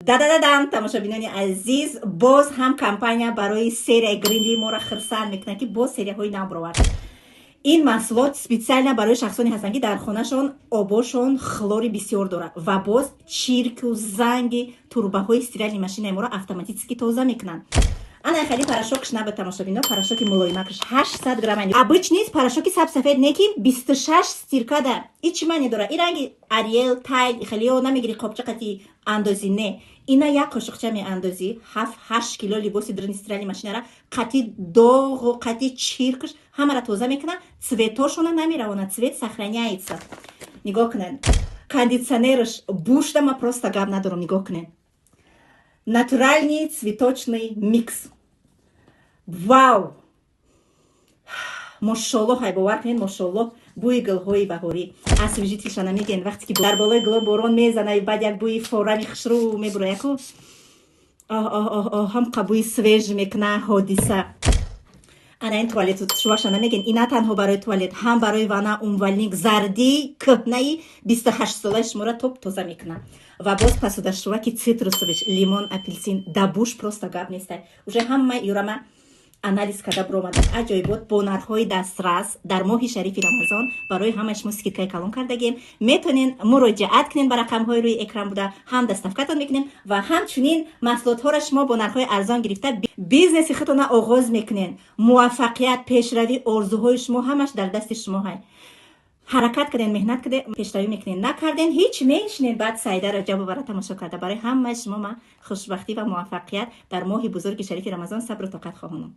Дадададам, тамошобинони азиз, боз ҳам компания барои серияи Гринли моро хирсанд мекунад, ки боз серияҳои нав баровард. Ин маҳсулот специально барои шахсоне ҳастанд, ки дар хонашон обошон хлори бисёр дорад ва боз чирку занги турбаҳои стиральный машинаи моро автоматически тоза мекунанд. Ана хеле порошокш наба, тамошобино, порошоки мулоимакш 800 грамм. Обычный порошоки сабсафед не, ки 26 стиркада ичи мане дора. И ранги Ариэл, Тайд хелио намегири, қопчақати андозӣ не, ина як қошуқча меандозӣ, 7-8 кило либоси дрни стиральный машинара қати доғу қати чиркш ҳамара тоза мекунад, цветошона намеравонад, цвет сохраняется. Нигоҳ кунед, кондитсионерш бушда ма просто гап надорам. Нигоҳ кунед, натуральный цветочный микс. Вау, мошолло! Ҳай, бовар кунед, мошолло, бӯи гулҳои баҳорӣ, освежительша намегӯен. Вақте ки дар болои гуло борон мезана, баъд як бӯи форами хушрӯ мебурояку, оҳ, оҳ, оҳ, оҳ, ҳамқа бӯи свеж мекуна, ҳодиса. Ана ин туалет шуваша намегӯен. Ин на танҳо барои туалет, ҳам барои ванна, умывальник, зарди кӯҳнаи 28-солаи шуморо топ тоза мекунад. Ва боз посудашуваки цитрусовый, лимон, апельсин, дабуш просто гап нестай. Уже ҳама юрама анализ карда биромада, аҷоибот, бо нархҳои дастрас. Дар моҳи шарифи Рамазон барои ҳамаи шумо скидкаи калон кардагем. Метавонен муроҷиат кунен ба рақамҳои рӯи экран буда, ҳам доставкатон мекунем ва ҳамчунин маҳсулотҳоро шумо бо нархҳои арзон гирифта, бизнеси худтона оғоз мекунен. Муваффақият, пешравӣ, орзуҳои шумо ҳамаш дар дасти шумо ҳай. Ҳаракат карден, меҳнат карден, пешравӣ мекунен. Накарден, ҳеҷ, мешинен. Баъд Саида Раҷабовара тамошо карда. Барои ҳамаи шумо ман хушбахтӣ ва муваффақият дар моҳи бузурги шарифи Рамазон, сабру тоқат хоҳонам.